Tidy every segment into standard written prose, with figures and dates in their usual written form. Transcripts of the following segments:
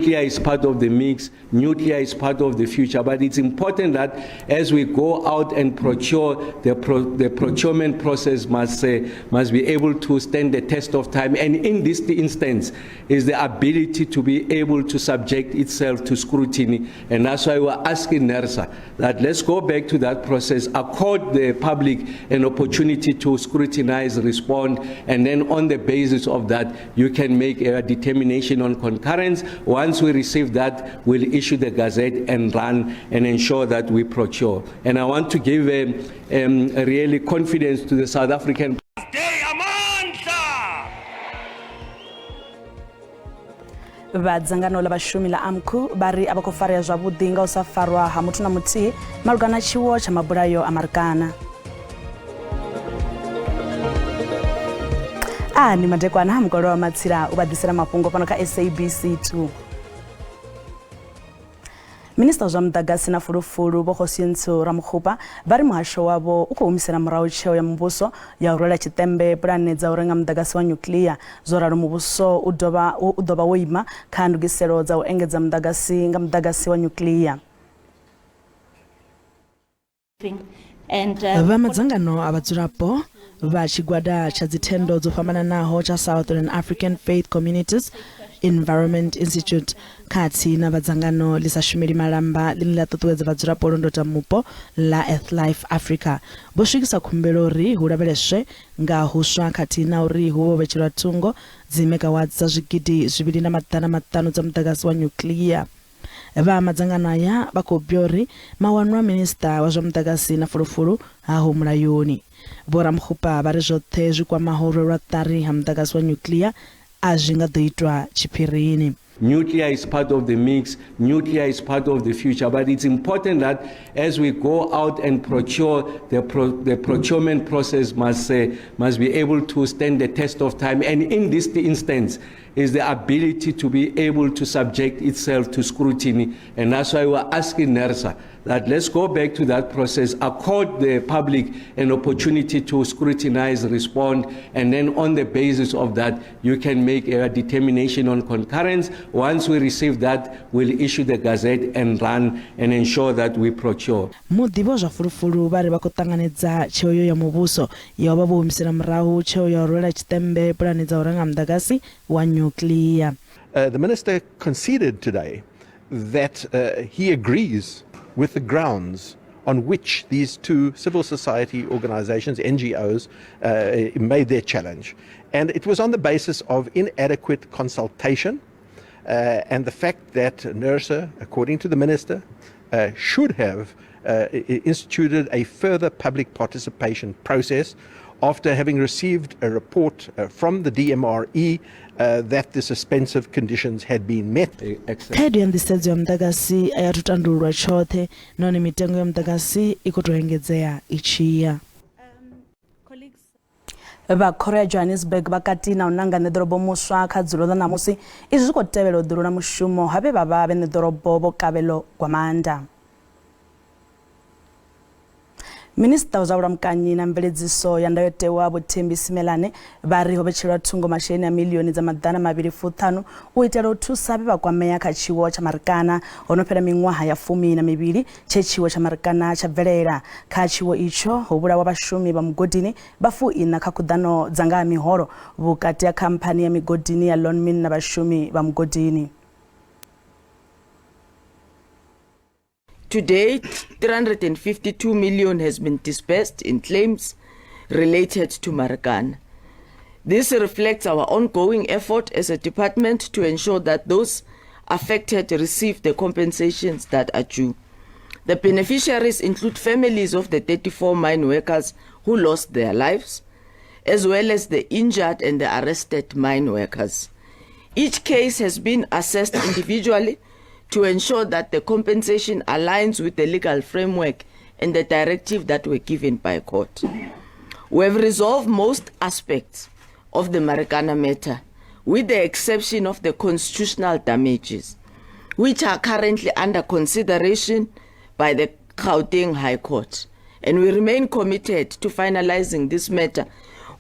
Nuclear is part of the mix, nuclear is part of the future, but it's important that as we go out and procure, the procurement process must be able to stand the test of time, and in this instance is the ability to be able to subject itself to scrutiny. And that's why we're asking NERSA that let's go back to that process, accord the public an opportunity to scrutinize, respond, and then on the basis of that you can make a determination on concurrence. Once we receive that, we'll issue the gazette and run and ensure that we procure. And I want to give a really confidence to the South African Day amandla. Vha dzangano ḽa vhashumi ḽa AMCU vha ri a vha khou farea zwavhuḓi nga u sa farwa ha muthu na muthihi malugana na tshiwo tsha mabulayo a Marikana. A ni madekwana, mukolo wa matsila u vha ḓisela mafhungo fhano kha SABC 2. Minista wa zwa muḓagasi na fulufulu Vho Kgosientsho Ramokgopa vha ri muhasho wavho u khou humisela murahu tsheo ya muvhuso ya u rwela tshiṱembe pulane dza u renga muḓagasi wa nyuklia. Zwo ralo muvhuso u dovha u ḓo vha wo ima kha ndugiselo dza u engedza muḓagasi nga muḓagasi wa nyuklia. Vha madzangano a vhadzulapo vha tshigwada tsha dzithendo dzo fhambananaho tsha Southern African Faith Communities Environment Institute khathihi na vha dzangano ḽi sa shumeli malamba ḽine ḽa ṱuṱuwedza vhadzulapo u londota mupo ḽa Earthlife Africa vho swikisa khumbelo uri hu lavheleswe nga huswa khathihi na uri hu vhe ho vhetshelwa thungo dzi megawatts dza 2500 dza muḓagasi wa nyuklia. Vha madzangano aya vha khou bya uri mawanwa a minisiṱa wa zwa muḓagasi na fulufulu haho mulayoni. Vho Ramokgopa vha ri zwoṱhe zwi kwamaho u rwelwa ṱari ha muḓagasi wa nyuklia a zwi nga ḓo itwa tshiphirini. Nuclear is part of the mix, nuclear is part of the future, but it's important that as we go out and procure, the procurement process must be able to stand the test of time. And in this instance is the ability to be able to subject itself to scrutiny. And that's why we're asking NERSA that let's go back to that process, accord the public an opportunity to scrutinize, respond, and then on the basis of that, you can make a determination on concurrence. Once we receive that, we'll issue the gazette and run and ensure that we procure. Muḓivhi wa zwa fulufulu vha ri vha khou ṱanganedza tsheo iyo ya muvhuso ya u vha vho humisela murahu tsheo ya u rwela tshiṱembe pulane dza u renga muḓagasi wa nyuklia. The minister conceded today that he agrees with the grounds on which these two civil society organizations, NGOs, made their challenge. And it was on the basis of inadequate consultation and the fact that NERSA, according to the minister, should have instituted a further public participation process after having received a report from the DMRE that the suspensive conditions had been met. Excellent. Khaedu ya nḓisedzo ya muḓagasi a ya thu tandululwa tshoṱhe nahone mitengo ya muḓagasi i khou tou engedzea i tshi ya. Vha khoro ya Johannesburg vha kati na u nanga ṋeḓorobo muswa kha dzulo ḽa ṋamusi. Izwi zwi khou tevhela u ḓirula mushumo ha vhe vha vha vhe ṋeḓorobo Vho Kabelo Gwamanda. Minisiṱa wa zwa vhulamukanyi na mveledziso ya ndayotewa Vho Thembi Simelane vha ri ho vhetshelwa thungo masheleni a miḽioni dza 250 u itela u thusa vhe vha kwamea kha tshiwo tsha Marikana. Ho no fhela miṅwaha ya 12 tshe tshiwo tsha Marikana tsha bvelela. Kha tshiwo itsho ho vhulawa vhashumi vha mugodini vha 40 kha khuḓano dza nga ha miholo vhukati ha khamphani ya migodini ya Lonmin na vhashumi vha mugodini. To date, 352 million has been disbursed in claims related to Marikana. This reflects our ongoing effort as a department to ensure that those affected receive the compensations that are due. The beneficiaries include families of the 34 mine workers who lost their lives, as well as the injured and the arrested mine workers. Each case has been assessed individually to ensure that the compensation aligns with the legal framework and the directive that were given by court. We have resolved most aspects of the Marikana matter, with the exception of the constitutional damages, which are currently under consideration by the Gauteng High Court. And we remain committed to finalizing this matter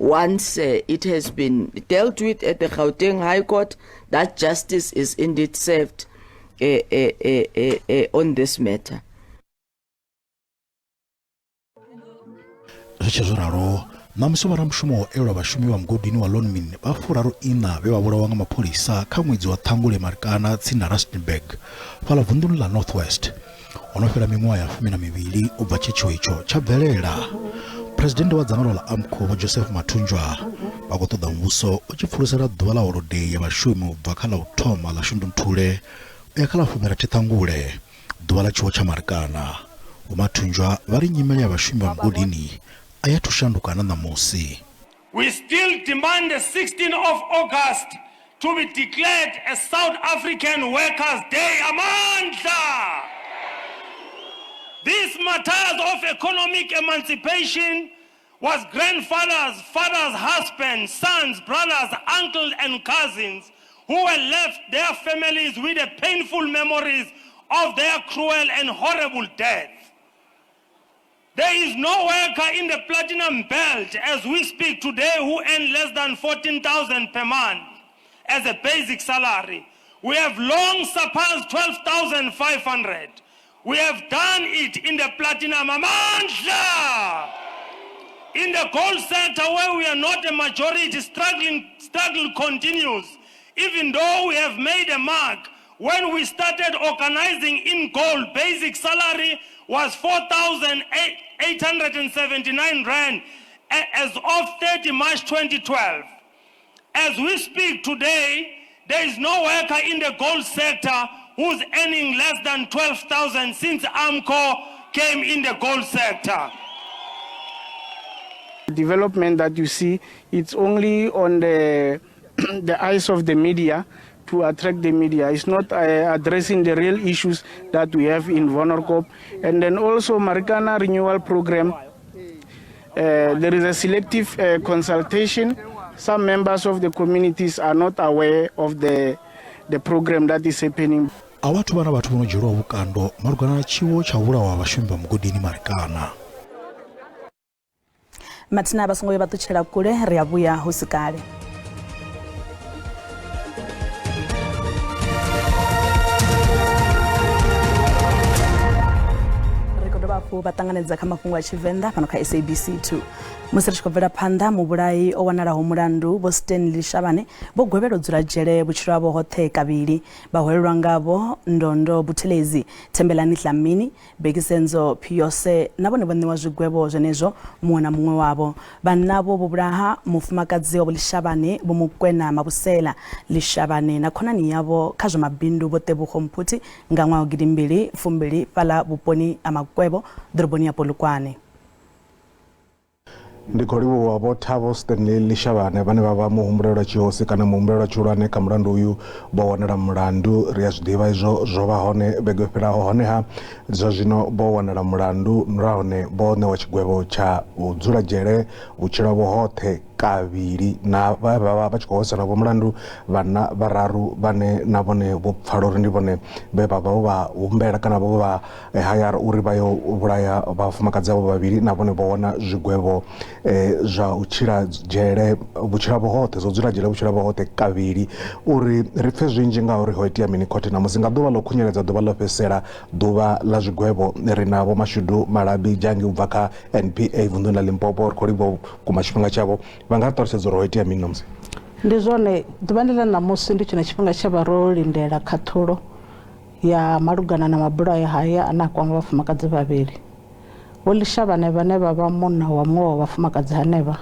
once it has been dealt with at the Gauteng High Court, that justice is indeed served. on this matter. Zwi tshe zwo ralo, ṋamusi vhoramushumo wa u elwa vhashumi vha mugodini wa Lonmin vha 34 vhe vha vhulawa nga mapholisa kha ṅwedzi wa Ṱhangule Marikana tsini na Rustenburg fhaḽa vunḓuni ḽa North West. Ho no fhela miṅwaha ya 12 u bva tshe tshiwo itsho tsha bvelela. Phresidennde wa dzangano ḽa AMCU Vho Joseph Mathunjwa vha khou ṱoḓa muvhuso u tshi pfulusela ḓuvha ḽa holodei ya vhashumi u bva kha ḽa u thoma ḽa Shundunthule u ya kha ḽa 60 Ṱhangule, ḓuvha ḽa tshiwo tsha Marikana. Vho Mathunjwa vha ri nyimele ya vhashumi vha mugodini a i athu shanduka na ṋamusi. We still demand the 16th of August to be declared a South African Workers' Day. Amandla! These matters of economic emancipation was grandfathers, fathers, husbands, sons, brothers, uncles and cousins who were left their families with the painful memories of their cruel and horrible death. There is no worker in the platinum belt as we speak today who earn less than 14,000 per month as a basic salary. We have long surpassed 12,500. We have done it in the platinum. Amandla! In the gold sector where we are not a majority, struggle continues. Even though we have made a mark, when we started organizing in gold, basic salary was 4,879 rand as of 30 March 2012. As we speak today, there is no worker in the gold sector who's earning less than 12,000 since AMCU came in the gold sector. Development that you see, it's only on the eyes of the media to attract the media. It's not addressing the real issues that we have in Wonderkop. And then also Marikana Renewal Program, there is a selective consultation. Some members of the communities are not aware of the program that is happening. A vhathu vha na vhathu vho no dzhielwaho vhukando malugana na tshiwo tsha u vhulawa ha vhashumi vha mugodini Marikana. Mathina vha songo vha ṱutshela kule, ri a vhuya hu si kale. Ri khou dovha hafhu vha ṱanganedza kha mafhungo a Tshivenḓa fhano kha SABC 2. Musi ri tshi khou bvela phanḓa, muvhulayi o wanalaho mulandu Vho Stanley Shavhane vho gwevhelwa u dzula dzhele vhutshilo havho hoṱhe kavhili. Vha hwelelwa ngavho Ndondo Buthelezi, Thembelani Dlamini, Bekisenzo Phiose na vhone vho ṋewa zwigwevho zwenezwo muṅwe na muṅwe wavho. Vhanna vho vhulaha mufumakadzi wa Vho Lishavhane Vho Mukwena Mabusela Lishavhane na khonani yavho kha zwa mabindu Vho Tebogo Mphuthi nga ṅwaha wa 2020 fhaḽa vhuponi ha Makwevho ḓoroboni ya Polokwane. Ndi khou livhuwa Vho Thabo Stanley Lishavhane vhane vha vha muhumbulelwa tshihosi kana muhumbulelwa tshihulwane kha mulandu uyu vho wanala mulandu. Ri a zwi ḓivha izwo zwo vha hone vhege yo fhelaho, honeha zwa zwino vho wanala mulandu nahone vho ṋewa tshigwevho tsha u dzula dzhele vhutshilo havho hoṱhe kavhili. Na vha vha vha tshi khou hosela vho mulandu vhanna vhararu vhane na vhone vho pfala uri ndi vhone vhe vha vha vha humbela kana vho vha hayara uri vha yo vhulaya vhafumakadzi avho vhavhili, na vhone vho wana zwigwevho zwa u tshila dzhele vhutshilo havho hoṱhe, zwo dzula dzhele vhutshilo havho hoṱhe kavhili. Uri ri pfe zwinzhi nga uri ho itea mini khothe ṋamusi nga ḓuvha ḽo khunyeledza, ḓuvha ḽo fhedzisela, ḓuvha ḽa zwigwevho, ri na Vho Mashudu Malabi Dzhangi u bva kha NPA vunḓuni ḽa Limpopo. Ri khou livhuwa vhukuma tshifhinga tshavho. Vha nga ri ṱalutshedza uri ho itea mini ṋamusi? Ndi zwone, ḓuvha ndi ḽa ṋamusi ndi tshone tshifhinga tshe vha ro lindela khaṱhulo ya malugana na mabulayo haya ane a kwama vhafumakadzi vhavhili. Vho Lishavhane vhane vha vha munna wa muṅwe wa vhafumakadzi hanevha,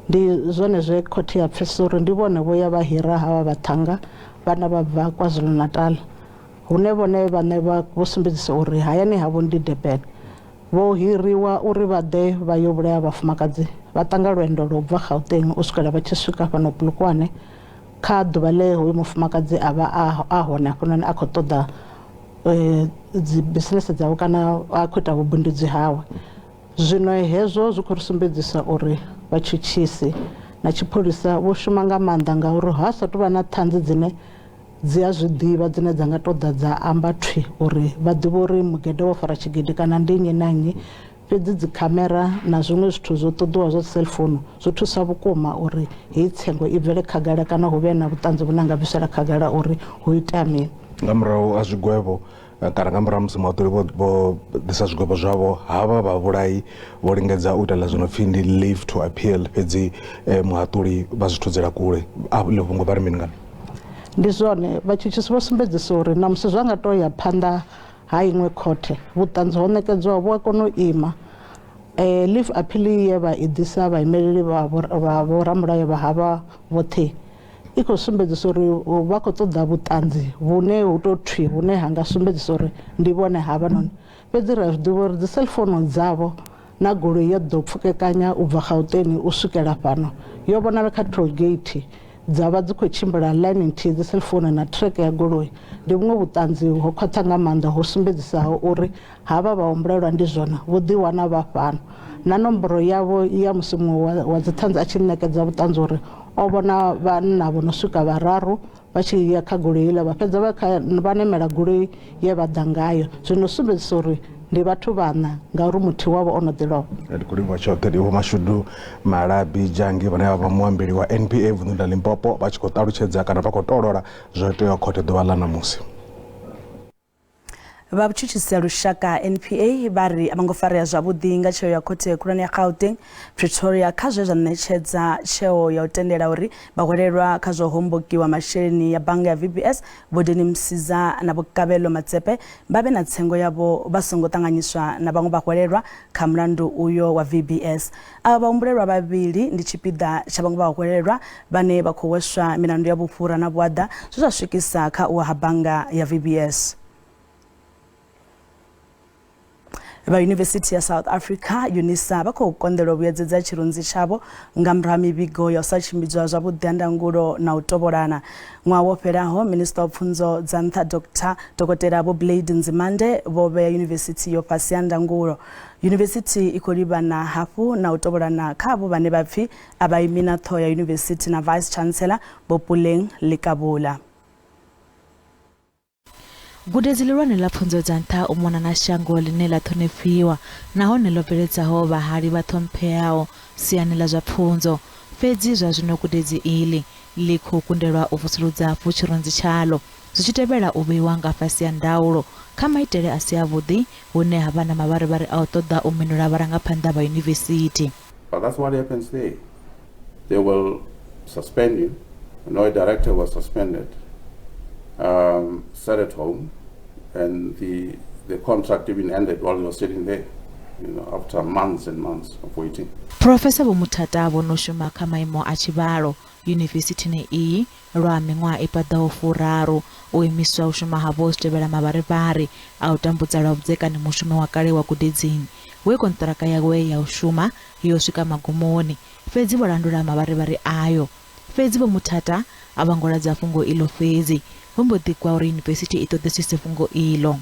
ndi zwone zwe khothe ya pfesesa uri ndi vhone vho ya vha hira havha vhaṱhannga vhane vha bva KwaZulu-Natal, hune vhone vhaṋe vha vho sumbedzisa uri hayani havho ndi Durban. Vho hiriwa uri vha ḓe vha yo vhulaya vhafumakadzi, vha tanga lwendo lwa u bva Gauteng u swikela vha tshi swika fhano Polokwane kha ḓuvha ḽe hoyu mufumakadzi a vha a hone hafhanoni a khou ṱoḓa dzi bisinese dzawe kana a khou ita vhubindudzi hawe. Zwino hezwo zwi khou ri sumbedzisa uri vhatshutshisi na tshipholisa vho shuma nga maanḓa, ngauri ha sa tou vha na ṱhanzi dzine dzi a zwi ḓivha dzine dza nga ṱoḓa dza amba thwi uri vha ḓivha uri mugede wo fara tshigidi kana ndi nnyi na nnyi. Fhedzi dzi khamera na zwiṅwe zwithu zwo ṱoḓiwa zwa cellphone zwo thusa vhukuma uri heyi tsengo i bvele khagala kana hu vhe na vhuṱanzi vhune ha nga bvisela khagala uri ho itea mini. Nga murahu ha zwigwevho kana nga murahu musi muhaṱuli vho ḓisa zwigwevho zwavho, havha vhavhulai vho lingedza u ita ḽa zwi no pfhi ndi leave to appeal, fhedzi muhaṱuli vha zwi thudzela kule. Ḽi fhungo vha ri mini ngani? Ndi zwone, vhatshutshisi vho sumbedzisa uri namusi zwa nga tou ya phanḓa ha iṅwe khothe, vhuṱanzi ho ṋekedzwaho vhu a kona u ima. Leave appeal ye vha i ḓisa vhaimeleli vha vhoramulayo vha havha vhoṱhe i khou sumbedzisa uri vha khou ṱoḓa vhuṱanzi vhune hu tou thwi hune ha nga sumbedzisa uri ndi vhone havhanoni. Fhedzi ri a zwi ḓivha uri dzi cellphone dzavho na goloi yo ḓo pfukekanya u bva Gauteng u swikela fhano yo vhonala kha toll gate dza vha dzi khou tshimbila line nthihi dzi cellphone na track ya goloi. Ndi vhuṅwe vhuṱanzi ho khwaṱha nga maanḓa ho sumbedzisaho uri havha vha humbulelwa ndi zwone vho ḓiwana vha fhano. Na nomboro yavho ya musi muṅwe wa dziṱhanzi a tshi ṋekedza vhuṱanzi uri o vhona vhanna vho no swika vhararu vha tshi ya kha goloi iḽa vha fhedza vha ṋamela goloi ye vha ḓa ngayo, zwino sumbedzisa uri ndi vhathu vhaṋa ngauri muthihi wavho o no ḓi lovha. Ndi khou livhuwa tshoṱhe. Ndi Vho Mashudu Malabi Dzhangi vhane vha vha muambeli wa NPA vunḓuni ḽa Limpopo vha tshi khou ṱalutshedza kana vha khou toolola zwo iteaho khothe ḓuvha ḽa ṋamusi. Vha vhutshutshisi ha lushaka NPA vha ri a vho ngo farea zwavhuḓi nga tsheo ya khothe khulwane ya Gauteng Pretoria kha zwe zwa ṋetshedza tsheo ya u tendela uri vhahwelelwa kha zwa u hombokiwa masheleni ya bannga ya VBS Vho Danny Msiza na Vho Kabelo Matsepe vha vhe na tsengo yavho vha songo ṱanganyiswa na vhaṅwe vhahwelelwa kha mulandu uyo wa VBS. Avha vhahumbulelwa vhavhili ndi tshipiḓa tsha vhaṅwe vhahwelelwa vhane vha khou hweswa milandu ya vhufhura na vhuaḓa zwe zwa swikisa kha u wa ha bannga ya VBS. Vha Yunivesithi ya South Africa UNISA vha khou konḓelwa u vhuyedzedza tshirunzi tshavho nga murahu ha mivhigo ya u sa tshimbidzwa zwavhuḓi ha ndangulo na u tovholana. Ṅwaha wo fhelaho, Minisiṱa wa Pfunzo dza Nṱha Dr Dokotela Vho Blade Nzimande vho vhea yunivesithi iyo fhasi ha ndangulo. Yunivesithi i khou livhana hafhu na u tovholana kha avho vhane vha pfi a vha imi na ṱhoho ya yunivesithi na Vice Chancellor Vho Puleng Likabula. Gudedzi ḽihulwane ḽa pfunzo dza nṱha u mona na shango ḽine ḽa ṱhonifhiwa nahone ḽo bveledzaho vhahali vha ṱhompheaho siani ḽa zwa pfunzo. Fhedzi zwa zwino gudedzi iḽi ḽi khou kundelwa u vusuludza hafhu tshirunzi tshaḽo zwi tshi tevhela u vheiwa nga fhasi ha ndaulo kha maitele a si avhuḓi hune ha vha na mavharivhari a u ṱoḓa u minula vharangaphanḓa vha yunivesithi. But that's what happens there. They will suspend you. No director was suspended, sat at home, and the contract even ended while he was sitting there, after months and months of waiting. Professor Vho Muthata vho no shuma kha maimo a tshivhalo yunivesithini iyi lwa miṅwaha i paḓaho 30. U imiswa u shuma havho zwi tevhela mavharivhari a u tambudza lwa vhudzekani mushumi wa kale wa gudedzini we konṱiraka yawe ya u shuma yo swika magumoni, fhedzi vho landula mavharivhari ayo. Fhedzi Vho Muthata a vho ngo ladza fhungo iḽo fhedzi, vho mbo ḓi gwa uri yunivesithi i ṱoḓisise fhungo iḽo.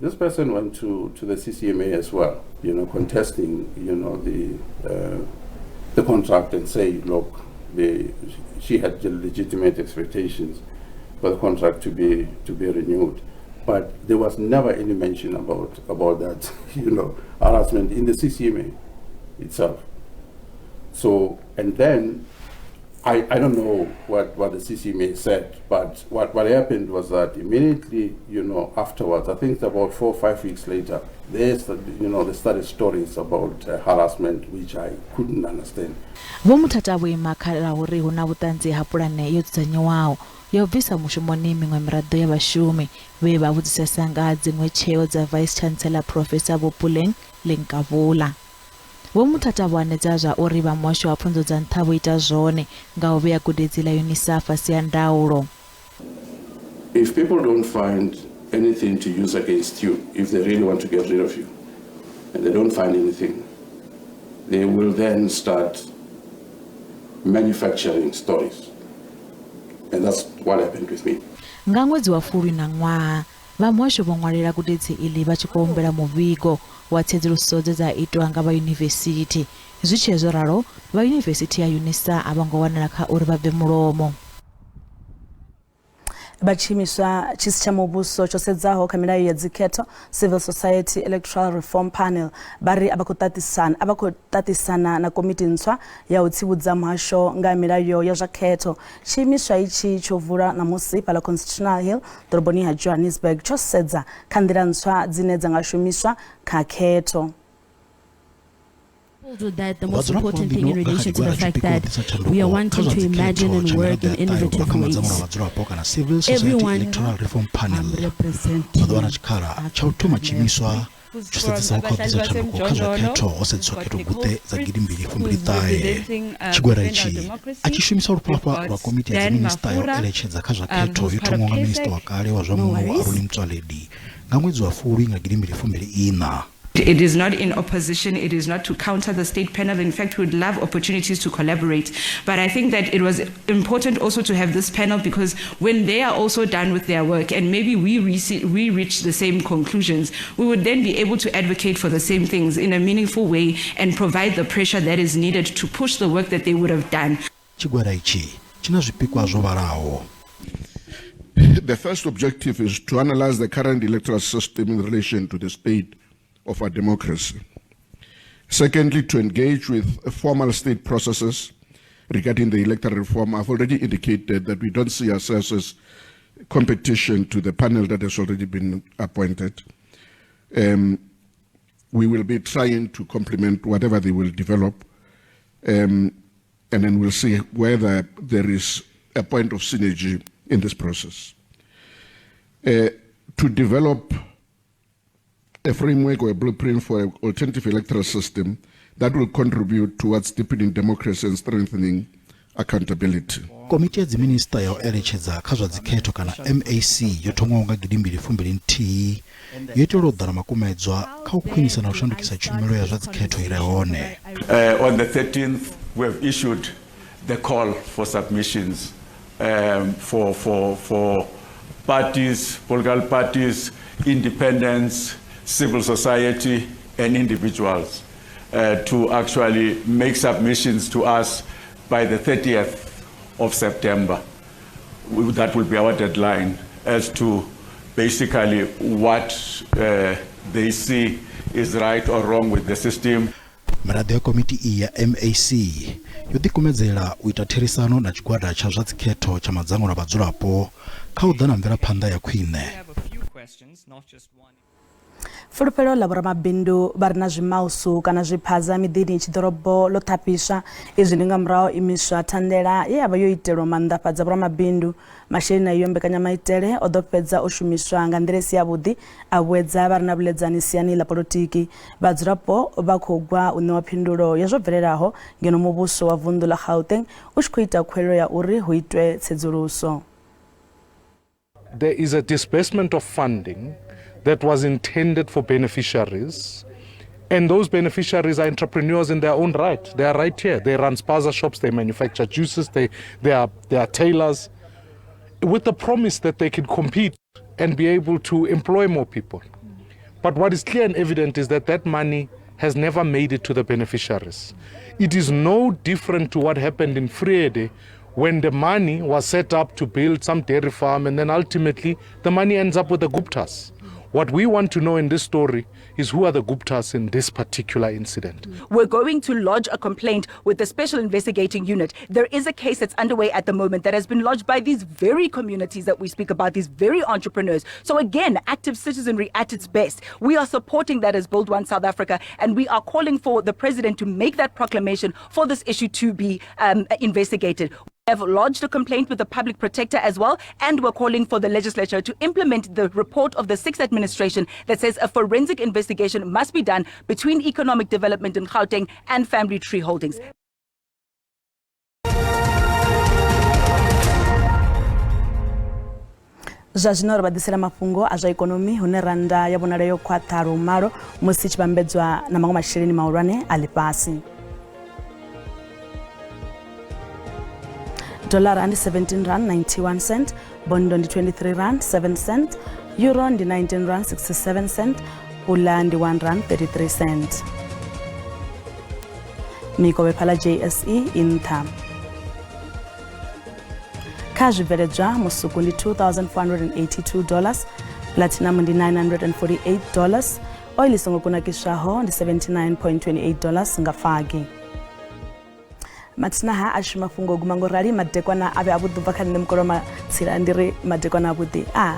This person went to the CCMA as well, contesting, the contract and say, look, she had legitimate expectations for the contract to be renewed. But there was never any mention about that, harassment in the CCMA itself. And then I don't know what the CCMA said, but what happened was that immediately, afterwards, I think about 4 or 5 weeks later, they started stories about harassment, which I couldn't understand. Vho Muthata vho ima kha ḽa uri hu na vhuṱanzi ha pulane yo dzudzanyiwaho ya u bvisa mushumoni miṅwe miraḓo ya vhashumi vhe vha vhudzisesa nga ha dziṅwe tsheo dza Vice Chancellor Professor Vho Puleng Lenkavula. Vho Muthata vho hanedza zwa uri vha muhasho wa pfunzo dza nṱha vho ita zwone nga u vhea gudedzi ḽa UNISA fhasi ha ndaulo. If people don't find anything to use against you, if they really want to get rid of you, and they don't find anything, they will then start manufacturing stories. And that's what happened with me. Nga ṅwedzi wa Fulwi na ṅwaha, vha muhasho vho ṅwalela gudedzi iḽi vha tshi khou humbela muvhigo wa tsedzuluso dze dza itwa nga vha yunivesithi. Zwi tshee zwo ralo, vha yunivesithi ya UNISA a vho ngo wanala kha uri vha bve mulomo. Vha tshiimiswa tshi si tsha muvhuso tsho sedzaho kha milayo ya dzikhetho, Civil Society Electoral Reform Panel, vha ri a vha khou ṱaṱisana a vha khou ṱaṱisana na komiti ntswa ya u tsivhudza muhasho nga milayo ya zwa khetho. Tshiimiswa itshi tsho vulwa ṋamusi fhaḽa Constitutional Hill ḓoroboni ya Johannesburg tsho sedza kha nḓila ntswa dzine dza nga shumiswa kha khetho. That the most Vhadzulapo important thing ngeno in nga kha relation to tshigwada the tsha fact piko that ḓisa we tshanduko are kha wanting zwa to imagine dzikhetho and tsha work miraḓo in ya ṱahe u bva innovative kha madzangano a ways. vhadzulapo kana Civil Society Everyone Electoral Reform Panel vha ḓo vha na tshikhala tsha u thoma tshiimiswa tsho sedzesaho kha u ḓisa tshanduko kha zwa khetho ho sedzeswa khetho guṱe dza gidimbili fumbili ṱahe. Tshigwada itshi a tshi shumisa lufhafha lwa komiti ya dziminisiṱa ya u eletshedza kha zwa khetho yo thomiwaho nga minisiṱa wa kale wa zwa muno Vho Aroni Motsoaledi nga ṅwedzi wa Fulwi nga gidimbili fumbili iṋa. It is not in opposition, it is not to counter the state panel. In fact, we would love opportunities to collaborate. But I think that it was important also to have this panel because when they are also done with their work and maybe we, we reach the same conclusions, we would then be able to advocate for the same things in a meaningful way and provide the pressure that is needed to push the work that they would have done. Tshigwada itshi tshi na zwipikwa zwo vhalaho. The first objective is to analyze the current electoral system in relation to the state of our democracy. Secondly, to engage with formal state processes regarding the electoral reform. I've already indicated that we don't see ourselves as competition to the panel that has already been appointed. Um, we will be trying to complement whatever they will develop, um, and then we'll see whether there is a point of synergy in this process. Uh, to develop a framework or a blueprint for an alternative electoral system that will contribute towards deepening democracy and strengthening accountability. Komiti ya dziminisiṱa ya u eletshedza kha zwa dzikhetho kana MAC yo thoṅwaho nga gidimbili fumbili nthihi yo itelwa u ḓa na makumedzwa kha u khwinisa na u shandukisa tshumelo ya zwa dzikhetho i re hone. Uh, on the 13th, we have issued the call for submissions um, for, for, for parties, political parties, independents, civil society, and individuals uh, to actually make submissions to us by the 30th of September. That will be our deadline as to basically what uh, they see is right or wrong with the system. Miraḓo ya komiti iyi ya MAC yo ḓikumedzela u ita therisano na tshigwada tsha zwa dzikhetho tsha madzangano a vhadzulapo kha u ḓa na mvelaphanḓa ya khwine. Fulufhelo ḽa vhoramabindu vha re na zwimausu kana zwiphaza miḓini tshiḓorobo ḽo ṱhafhiswa. Izwi ndi nga murahu imiswa thandela ye ya vha yo itelwa u maanḓafhadza vhoramabindu. Masheleni a iyo mbekanyamaitele o ḓo fhedza o shumiswa nga nḓila i si yavhuḓi, a vhuedza vha re na vhuḽedzani siani ḽa polotiki. Vhadzulapo vha khou gwa u ṋewa phindulo ya zwo bvelelaho ngeno muvhuso wa vunḓu ḽa Gauteng u tshi khou ita khuwelelo ya uri hu itwe tsedzuluso. There is a disbursement of funding that was intended for beneficiaries. And those beneficiaries are entrepreneurs in their own right. They are right here. They run spaza shops, they manufacture juices, they, they, are, they are tailors, with the promise that they can compete and be able to employ more people. But what is clear and evident is that that money has never made it to the beneficiaries. It is no different to what happened in Friede when the money was set up to build some dairy farm and then ultimately the money ends up with the Guptas. What we want to know in this story is who are the Guptas in this particular incident. We're going to lodge a complaint with the Special Investigating Unit. There is a case that's underway at the moment that has been lodged by these very communities that we speak about, these very entrepreneurs. So again, active citizenry at its best. We are supporting that as Build One South Africa, and we are calling for the president to make that proclamation for this issue to be um, investigated have lodged a complaint with the public protector as well, and we're calling for the legislature to implement the report of the sixth administration that says a forensic investigation must be done between economic development in Gauteng and family tree holdings. Zwa zwino ri vha ḓisela mafhungo a zwa ikonomi hune rannda ya vhonala yo khwaṱha lumalo musi i tshi vhambedzwa na maṅwe masheleni mahulwane a ḽifhasi. Dollara ndi 17 rand 91 cent, bondo ndi 23 rand 7 cent, euro ndi 19 rand 67 cent, pula ndi 1 rand 33 cent. Mikovhe phala JSE i nṱha. Kha zwibveledzwa musuku ndi 2482 dollars, platinum ndi 948 dollars, oil i songo kunakiswaho ndi 79.28 dollars nga fagi. Mathinaha a shuma fhungo guma ngo rali madekwana a vhe avhuḓi bva kha nṋe mukolo matsila ndi ri madekwana avhuḓi a.